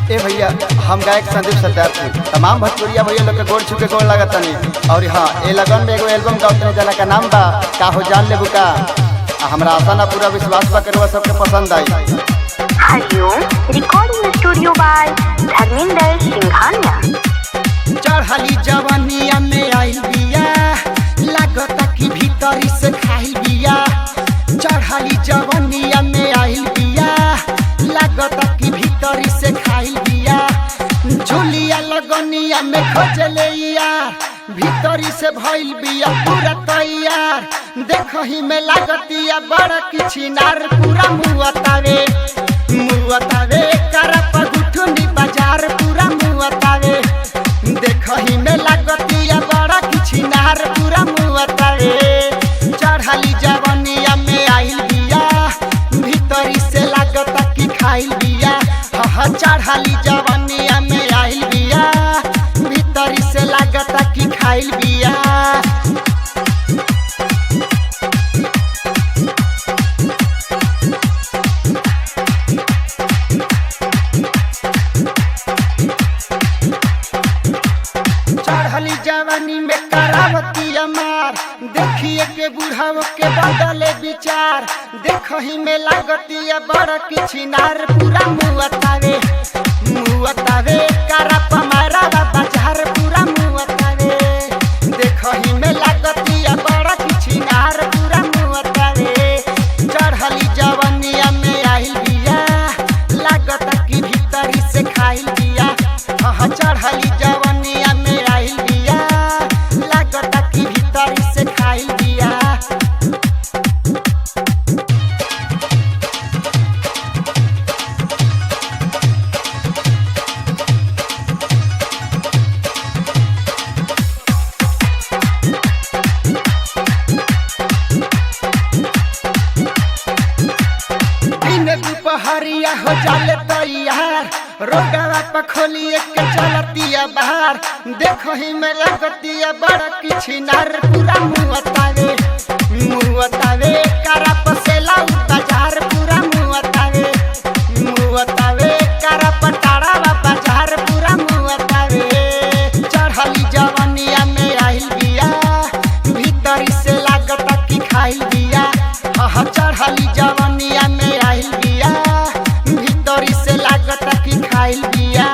ए भैया, हम गायक संदीप सत्यार्थी तमाम भोजपुरिया भैया लोग के गोड़ छू के गोड़ लागत तनी। और हाँ, ए लगन में एगो एल्बम गावत जना का नाम बा का हो जान लेबू का। आ हमरा आशा ना पूरा विश्वास बा कि सबके पसंद आई। Hariom recording studio by Dharmendra Singhania. चढ़ली जवनिया में आइल बिया, लागता कि भीतरी से खाइल बिया। चढ़ली जवनिया में आइल बिया, लागता कि भीतरी से खाइल बिया। झुलिया लगनिया में खोजले यार, भीतरी से भइल बिया पूरा तैयार। देखही में लागतिया बड़ा किछिनार, पूरा मुआतावे मुआतावे करप गुठनी बाजार, पूरा मुआतावे। देखही में लागतिया बड़ा किछिनार, पूरा मुआतावे। चढ़ली जवनिया में आइल बिया, भीतरी से लागता कि खाइल बिया। हाँ, चढ़ली जवनिया में आइल बिया, भीतरी से लागता कि खाइल बिया। चढ़ली जवानी में करावती अमार, देखिए के बुढ़ाव के बदले विचार। देखही में लागती बड़ किछिनार, पूरा मुआतावे मुआतावे करप मारा बाजार, पूरा मुआतावे। देखही में लागती बड़ किछिनार, पूरा मुआतावे। चढ़ली जवनिया में आइल बिया, लागत कि भीतरी से खाइल बिया। हाँ, चढ़ली जवनिया में आइल बिया, लागत कि भीतरी से खाइल बिया। दिन दुपहरिया हो जाले तैयार, रोडवा पर खोलिए के चलतिया बाहर। देखही में लगतिया बड़ा किछिनार, पूरा मुआतावे मुआतावे करप से लाउ बाजार, पूरा मुआतावे मुआतावे करप टाड़ावा बाजार, पूरा मुआतावे। चढ़ली जवनिया में आइल बिया, भीतरी से लागता कि खाइल बिया। हाँ, चढ़ली जवनिया में आइल बिया, भीतरी से लागता कि खाइल बिया।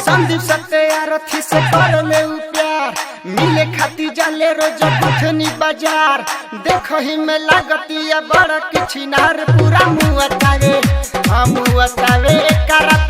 संदीप सत्यार्थी से कर ले उ प्यार, मिले खाती जाले रोज गुठनी बाजार। देखही में लागतिया बड़ा किछिनार, पूरा मुआतावे मुआतावे करप।